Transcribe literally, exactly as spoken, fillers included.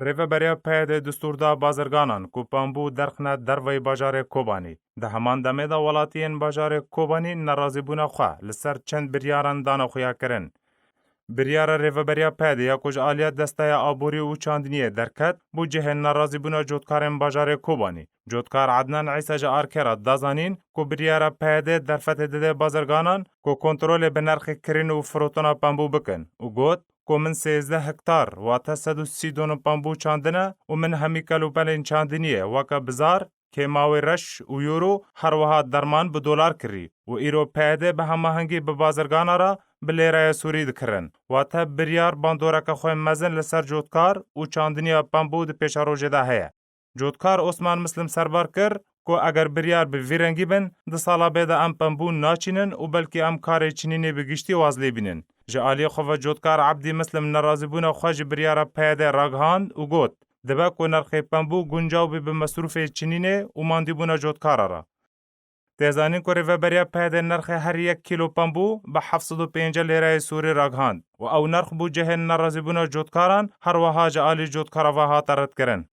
Rêveberiya P Y D destûr da bazirganan ku pembû derxine derveyî bajarê Kobanî. Di heman demê de welatiyên bajarê Kobanî nerazîbûna xwe li ser çend biryaran dane xuya kirin. Biryara Rêveberiya P Y D ya ku ji aliya Desteya Aborî û Çandiniyê derket, bû cihê nerazîbûna cotkarên bajarê Kobanî. Cotkar Ednan Îsa ji Arkê re da zanîn ku biryara P Y D derfetê dide bazirganan ku kontrolê bi nirxê kirin û firotina pembû bikin û got ku min sêzdeh hektar, wate sed û sî donên pembû çandine û min hemî kelûpelên çandiniyê weke bizar, kêmawê reş û euro, her wiha derman bi dolar kirî û îro P Y D bi hemahengî bi bazirgana re bi lêreya Sûrî dikirin. Wate biryar bandoreke xwe mezin li ser cotkar û çandiniya pembû di pêşerojê de heye. Cotkar Osman Muslim serbar kir ku eger biryar bi vî rengî bin, di sala bê de em pembû naçînin û belkî em karê çinînê bi giştî waz lê bînin. Ji aliyê xwe ve cotkar Ebdî Muslim nerazîbûna xwe ji biryara P Y D ragihand û got, dibe ku nirxê pembû guncaw be bi mesrûfê çinînê û mandîbûna cotkara re. Tê zanîn ku Rêveberiya P Y D nirxê her yek kîlo pembû bi heft sed û pêncî lêreyê Sûrî ragihand û ew nirx bû cihê nerazîbûna cotkaran, her wiha ji alî cotkara ve hate redkirin.